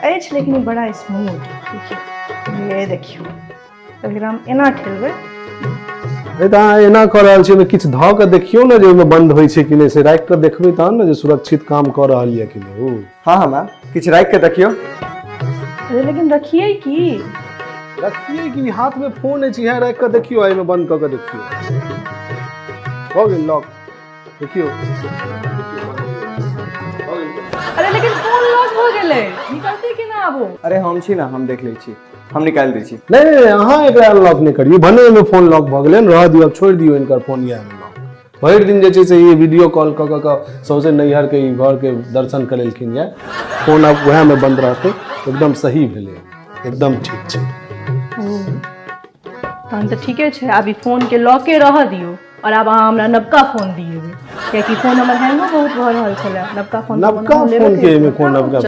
अछि, लेकिन ई बड़ा स्मूथ। देखियौ, ये देखियौ, एकरा हम एना ठेलबै। अरे तऽ अहाँ एना कऽ रहल छी, ओहिमे किछु धऽ कऽ देखियौ ने जे ओहिमे बंद होइ छै कि नहि, से राखि कऽ देखबै तहन ने जे सुरक्षित काम कऽ रहल यऽ कि नहि ओ। हँ हँ मैम, किछु राखि कऽ देखियौ। अरे लेकिन रखियै की? रखियै कि, हाथमे फोन अछि, इएह राखि कऽ देखियौ, एहिमे बंद कऽ कऽ देखियौ। भऽ गेल लॉक, देखियौ। अरे लेकिन फोन लॉक भऽ गेलै, निकलतै केना आब ओ? अरे हम छी ने, हम देख लै छी, हम निकालि दै छी। नहि नहि, अहाँ एकरा अनलॉक नहि करियौ, भने ओहिमे फोन लॉक भऽ गेलै, रहऽ दियौ, छोड़ि दियौ हिनकर फोन इएह लॉक। भरि दिन जे छै से ई वीडियो कॉल कऽ कऽ कऽ सौंसे नैहरके ई घरके दर्शन करेलखिन यऽ। फोन आब उएहमे बन्द रहतै। एकदम सही भेलै, एकदम ठीक छै। तहन तऽ ठीके छै। आब ई फोनके लॉके रहऽ दियौ आओर आब अहाँ हमरा नवका फोन दिएबै, कियाकि फोन हमर हैंगो बहुत भऽ रहल छलै। नवका फोन। नवका फोन के एहिमे कोन नवका?